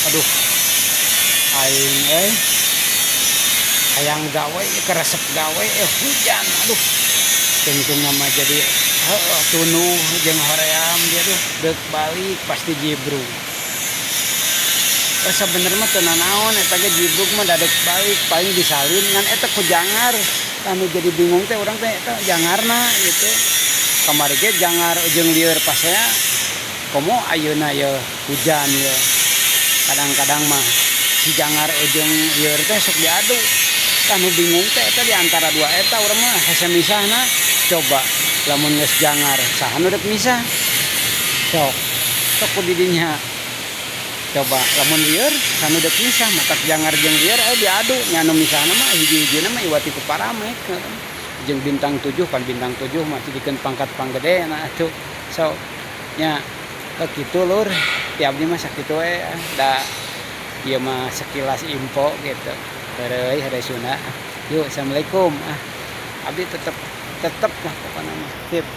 Aduh, aing euy, hayang gawe keresep gawe, eh, hujan. Aduh, tungtungna mah jadi heuh tunduh jeung hoream dia. Aduh, deuk balik pasti jibrug. Oh, sebenernya mah teu nanaon eta ge jibrug mah, da deuk balik paling disalin, ngan eta ku jangar anu jadi bingung teh urang teh, eta jangarna gitu. Kamari ge jangar jeung lieur pasea, komo ayeuna ye hujan ye. Kadang-kadang mah si jangar jeung lieur teh sok diadu. Anu bingung teh eta di antara dua eta, urang mah hese misahna. Coba lamun geus jangar, saha nu rek misah? Sok sok ku didinya. Coba lamun lieur, saha nu dek misah? Matak jangar jeung lieur eh diadu nya. Anu misahna mah hiji-hijina mah iwati ku paramek jeung bintang 7 pan. Bintang 7 mah jadikeun pangkat panggede. Nah atuh, so nya kitu, lur. Ti abdi mah sakitu we, da ieu mah sekilas info gitu. Heureuy heureuy Sunda. Yuk, assalamualaikum. Ah, abdi tetep tetep lah pokoknya mah. Sip.